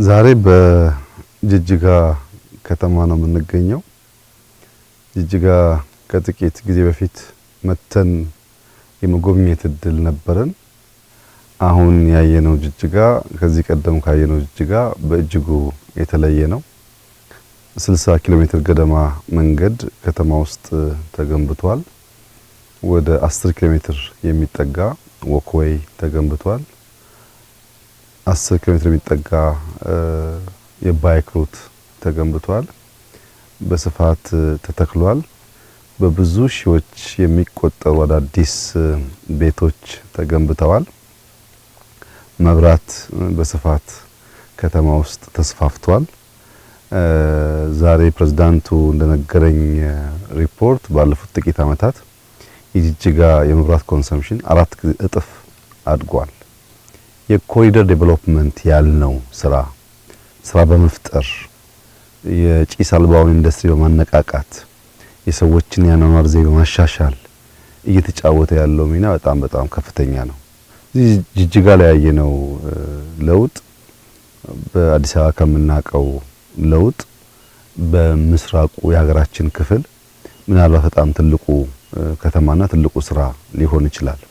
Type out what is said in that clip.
ዛሬ በጅጅጋ ከተማ ነው የምንገኘው። ጅጅጋ ከጥቂት ጊዜ በፊት መተን የመጎብኘት እድል ነበረን። አሁን ያየነው ጅጅጋ ከዚህ ቀደም ካየነው ጅጅጋ በእጅጉ የተለየ ነው። 60 ኪሎ ሜትር ገደማ መንገድ ከተማ ውስጥ ተገንብቷል። ወደ 10 ኪሎ ሜትር የሚጠጋ walkway ተገንብቷል። 10 ኪሎ ሜትር የሚጠጋ የ bike route ተገንብቷል። በስፋት ተተክሏል። በብዙ ሺዎች የሚቆጠሩ አዳዲስ ቤቶች ተገንብተዋል። መብራት በስፋት ከተማ ውስጥ ተስፋፍቷል። ዛሬ ፕሬዝዳንቱ እንደነገረኝ ሪፖርት ባለፉት ጥቂት ዓመታት የጅጅጋ የመብራት consumption 4 እጥፍ አድጓል። የ corridor development ያልነው ስራ በመፍጠር፣ የጭስ አልባውን ኢንዱስትሪ በማነቃቃት፣ የሰዎችን የአኗኗር ዘይቤ በማሻሻል እየተጫወተ ያለው ሚና በጣም በጣም ከፍተኛ ነው። እዚህ ጅጅጋ ላይ ያየነው ለውጥ በአዲስ አበባ ከምናውቀው ለውጥ በምስራቁ የሀገራችን ክፍል ምናልባት በጣም ትልቁ ከተማና ትልቁ ስራ ሊሆን ይችላል።